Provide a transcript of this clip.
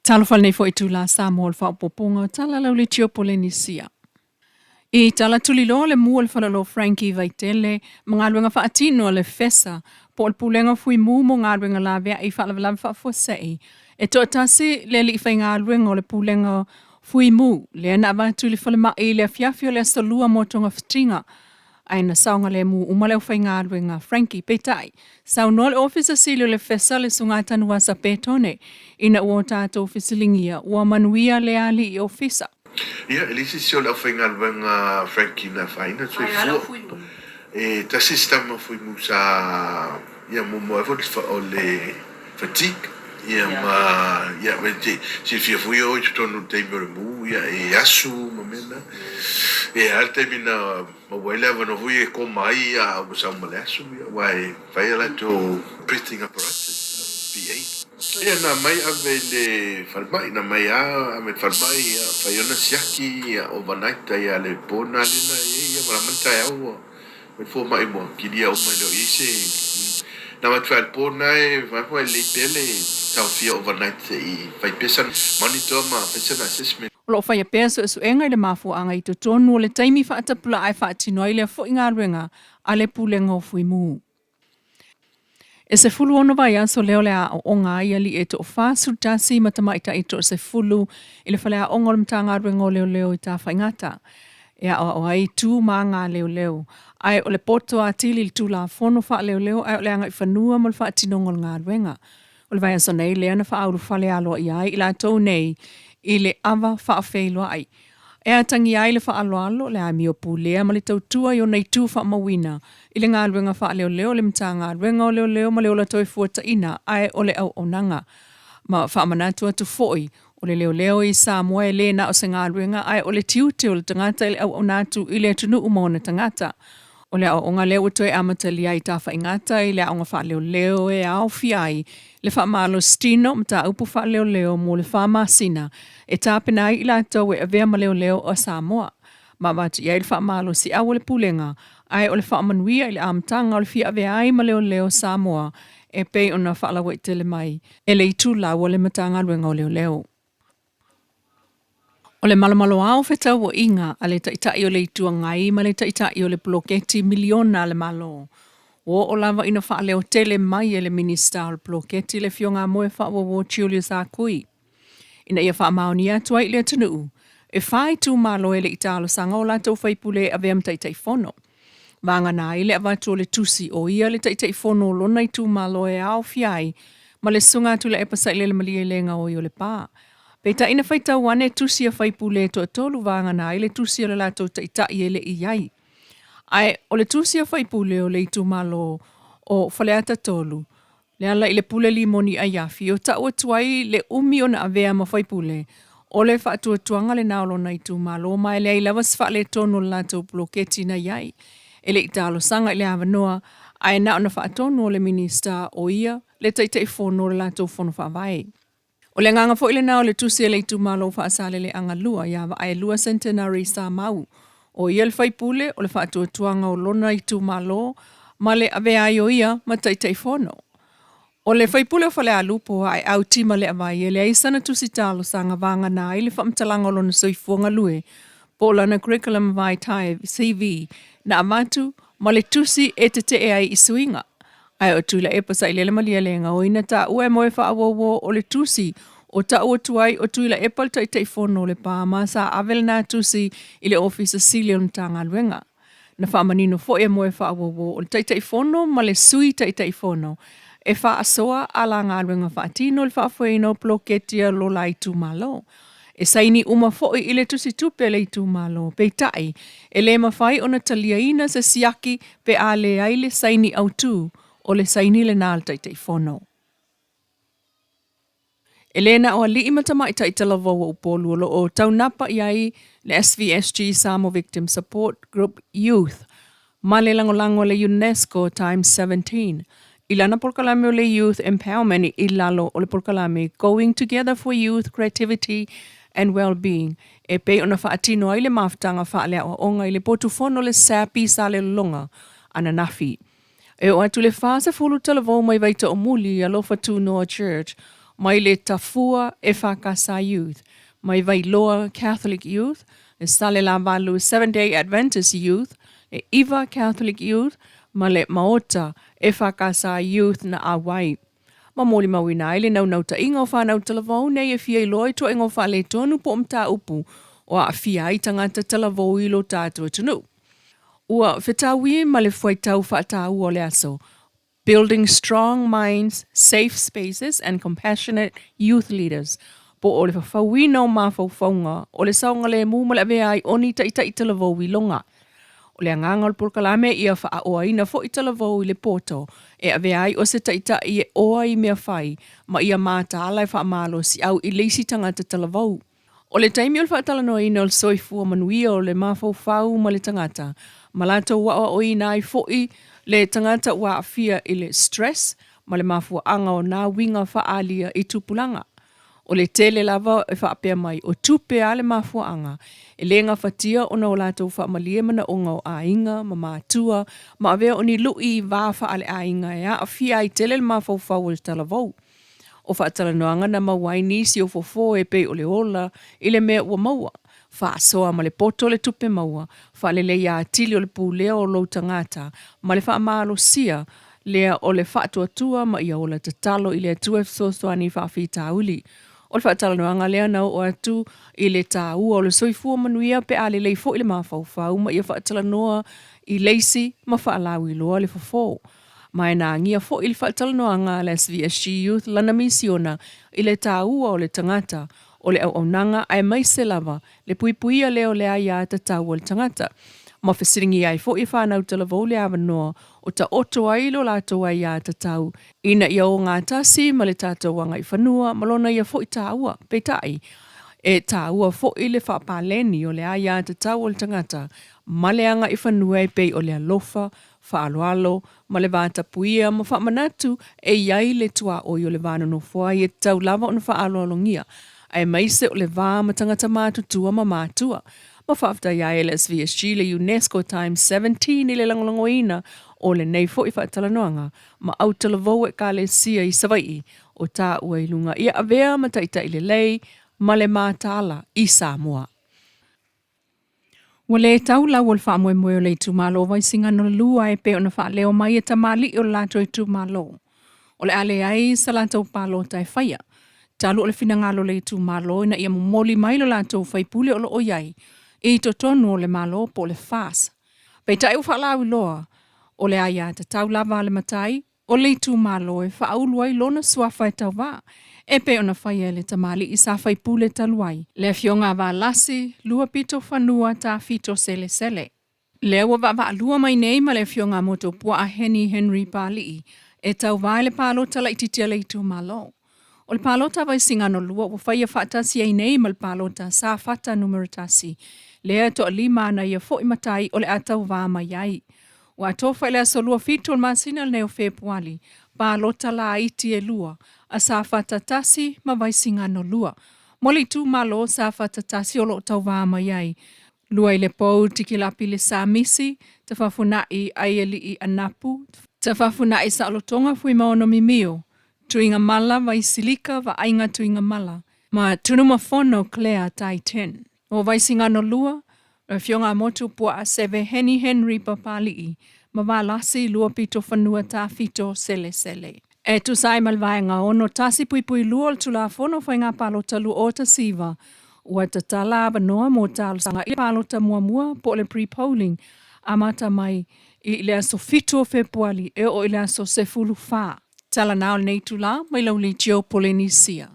Talofa lenei foi itula Samoa o le faaopoopoga o tala lau litio Polenisia. I tala tuliloa le mu o le faleoloa Frankie Vaitele ma galuega faatino a le FESA po o le Pulega o Fuimu mo galuega laveai i faalavelave faafuasei e toatasi le alii faigaluega o le Pulega Fuimu lea na avatu i le falemai i le afiafi o le Aso Lua mo togafitiga ae na saogalemu uma le aufaigaluega Frankie. Peitai, saunoa le Ofisa Sili o le FESA le Susuga Tanuvasa Petone ina ua o tatou fesiligia ua manuia lea alii ofisa. Ia, e leai se isi o le aufaigaluega Frankie na afaina le soifua. E tasi se tama fuimu sa ia muamua ai foi o le fatigue ia ma ia te silafia foi o i totonu o le taimi o le mu ia e asu ma mea na. E a le taimi na maua ai le avanoa foi e koma ai a ua sau ma le asu ia aua e fai a latou breathing apparatus PA. Ia na mai ave i le falemai na mai a ave i le falemai ia fai ona siaki ia overnight ai a le po na lena ia ia ma la mai le taeao ua mai le fomai ua kilia uma e le o i ai se na avatu fai a le po na e vaai foi lelei pea le taofia overnight se i fai pea sana monitor ma fai sana assessment. O lo o faia pea suesuega i le mafuaaga i totonu o le taimi faatapulaa e faatino ai lea foi galuega a le Pulega o Fuimu. E 16 vaiaso lea o le a aooga ai alii e toa-41 ma tamaitai e toa-10 i le faleaoga o le Matagaluega o Leoleo i Tafaigata e aoao ai tu ma aga a leoleo. Ae o le poto atili i le Tulafono Faaleoleo ae o le agaifanua ma le faatinoga o le galuega. O le vaiaso nei lea na faaulufale aloaia ai i latou nei i le ava faafeiloai E atagia ai le faaaloalo, le amio pulea ma le tautua i ona itu faamauina i le galuega faaleoleo a le Matagaluega o Leoleo ma le Ola Toefuataiga ae o le auaunaga. Ma faamanatu atu foi, o le leoleo i Samoa e le na o se galuega ae o le tiute o le tagata i le auauna atu i le atunuu ma ona tagata. O le aoaoga lea ua toe amatalia ai Tafaigata i le aoga faaleoleo e aofia ai le faamalositino mataupu faaleoleo mo le 4 masina e tapena ai i latou e avea ma leoleo a Samoa. Ma avatu i ai le faamalosiau o le Pulega ae o le faamanuia i le amataga o le fia avea ai ma leoleo Samoa e pei ona faalauaitele mai e le itulau o le Matagaluega o Leoleo. O le malomaloa o fetauaiga a le Taitai o le Itu Agai ma le Taitai o le Poloketi Miliona a le Malo, ua oo lava ina faaleotele mai e le Minisita o le Poloketi le Afioga a Moefaauouo Julius Ah Kui ina ia faamaonia atu ai i le atunuu e 4 itumalo e le i talosaga o latou faipule e avea ma Taitaifono. Vagana ai le avatu o le tusi o ia le Taitaifono o lona itumalo e aofia ai ma le Susuga Tuilaepa Sailele Malielegaoi o Lepa. Peitai na faitau ane tusi a faipule e toatolu vagana ai le tusi o le latou taitai e le i ai. Ae o le tusi a faipule o le itumalo o Faleata 3, le ala i le Pule Limoni Aiafi o tau atu ai le umi ona avea ma faipule o le faatuatuaga lena o lona itumalo ma e leai lava se faaletonu o le latou poloketi na i ai. E le i talosaga i le avanoa ae na ona faatonu o le Minisita o ia le Taitaifono o le latou fono faavae. O le agaga foi lena o le tusi a le itumalo o Faasaleleaga 2 ia Vaaelua Centenary Samau, o ia le faipule o le faatuatuaga o lona itumalo ma le avea ai o ia ma Taitaifono. O le faipule o Falealupo a Aeau Tima Leavai e leai sana tusi talosaga vagana ai le faamatalaga o lona soifua galue po o lana Curriculum Vitae, CV, na avatu ma le tusi e tetee ai i suiga. Ae o Tuilaepa Sailele Malielegaoi na taua e Moefaauouo o le tusi o tau atu ai o Tuilaepa le Taitaifono o Lepa ma sa ave lena tusi i le Ofisa Sili o le Matagaluega. Na faamanino foi e Moefaauouo o le Taitaifono ma le Sui Taitaifono e faasoa a la galuega faatino le faafoeina o poloketi a lo la itumalo. E saini uma foi i le tusitupe a le itumalo, peitai, e le mafai ona taliaina se siaki pe a leai le saini autu, o le saini lena a le Taitaifono. E le na o alii ma tamaitai talavou o Upolu o lo o taunapa i ai le SVSG Samoa Victim Support Group Youth ma le lagolago a le UNESCO Times 17 i lana polokalame o le Youth Empowerment i lalo o le polokalame Going Together for Youth Creativity and Wellbeing e pei ona faatino ai le mafutaga faaleaoaoga i le potufono le SAP i Salelologa ananafi. E oo atu le 40 talavou mai Vaitoomuli i Alofa Tunoa Church. mai le Tafua EFKS Youth, mai Vailoa Catholic Youth, le Salelavalu Seventh Day Adventist Youth, le Iva Catholic Youth ma le Maota EFKS Youth na auai. Ma molimauina ai le naunautaiga o fanau talavou nei e fia iloa i tuaiga o faaletonu po o mataupu o aafia ai tagata talavou i lo tatou atunuu. Ua fetaui ma le fuaitau faataua o le aso Building Strong Minds, Safe Spaces and Compassionate Youth Leaders po o le fafauina o mafaufauga o le saogalemu ma le avea ai o ni taitai talavou i loga. O le agaga o le polokalame ia faaoaina foi talavou i le poto e avea ai o se taitai e oa i mea fai ma ia mataala e faamalosiau i le isi tagata talavou. O le taimi o le faatalanoaina o le soifua manuia o le mafaufau ma le tagata, ma latou aoaoina ai foi le tagata ua aafia i le stress ma le mafuaaga o nā uiga faaalia i tupulaga. O le tele lava e faapea mai o tupe a le mafuaaga e le gafatia ona o latou faamalie manaoga o aiga ma matua ma avea o ni luʻi i va faaleaiga e aafia ai tele le mafaufau o le talavou. O faatalanoaga na maua ai nisi o fofo e pei o le ola i le mea ua maua, faasoa ma le poto o le tupe maua, faaleleia atili o le pulea o lou tagata ma le faamalosia lea o le faatuatua ma ia ola tatalo i le Atua e fesoasoani i faafitauli. O le faatalanoaga lea na oo atu i le taua o le soifua manuia pe a lelei foi le mafaufau ma ia faatalanoa i le isi ma faalauiloa le fofo. Ma e na agia foi le faatalanoaga a le SVSG Youth lana misiona i le taua o le tagata, o le auaunaga aemaise lava le puipuia lea o le aia tatau a le tagata. Ma fesiligia ai foi e fanau talavou le avanoa o taoto ai lo latou aia tatau ina ia ogatasi ma le tatou agaifanua ma lona ia foi taua. Peitai, e taua foi le faapaleni o le aia tatau o le tagata ma le agaifanua e pei o le alofa, faaaloalo ma le vatapuia ma faamanatu e i ai le tuaoi o le va nonofo ai e tatau lava ona faaaloalogia, aemaise o le va ma tagata matutua ma matua. Ma faafetai ai e le SVSG le UNESCO Times 17 i le lagolagoina o lenei foi faatalanoaga ma autalavou Ekalesia i Savaii o taua i luga ia avea ma taitai lelei ma le mataala i Samoa. Ua le tau lau o le faamoemoe o le itumalo o Vaisigano 2 e pei ona faaleo mai e tamalii o le latou itumalo. O le a leai sa latou palota e faia. Talu o le finagalo o le itumalo ina ia momoli mai lo latou faipule o lo o i ai i totonu o le Malo po o le FAS. Peitai ua faalauiloa, o le aiatatau lava a le matai o le itumalo e faaulu ai lona suafa e tauva, e pei ona faia e le tamalii sa faipule talu ai, le Afioga a Valasi Luapitofanua Tafito Selesele. Lea ua vaavaalua mai nei ma le Afioga a Motopuaa Heni Henry Paalii e tauva i le palota laitiiti a le itumalo. O le palota a Vaisigano 2 ua faia faatasi ai nei ma le palota a Safata Nu.1, lea e toalima ana ia foi matai o le a tauva mai ai. Ua tofa i le aso 27 o le masina lenei o Fepuali, palota laiti e lua, a Safata 1 ma Vaisigano 2. Mo le itumalo o Safata 1 o lo o tauva mai ai, Luailepou Tikilapi Lesamisi, Tafafuna'i Aialii Anapu, Tafafuna'i Saolotoga Fuimaono Mimio, Tuigamala Vaisilika Vaaiga Tuigamala, ma Tunumafono Claire Tai Tin. O Vaisigano 2, le Afioga a Motu Puaa Seve Heni Henry Papali'i ma Valasi Luapitofanua Tafito Selesele. E tusa ai ma le Vaega 61.2 o le Tulafono o Faiga Palota 2019, ua tatala avanoa mo talosaga i le palota muamua po o le pre-polling amata mai i le aso 7 o Fepuali e oo i le aso 14. Tala na o lenei itula mai lau Leitio Polenisia.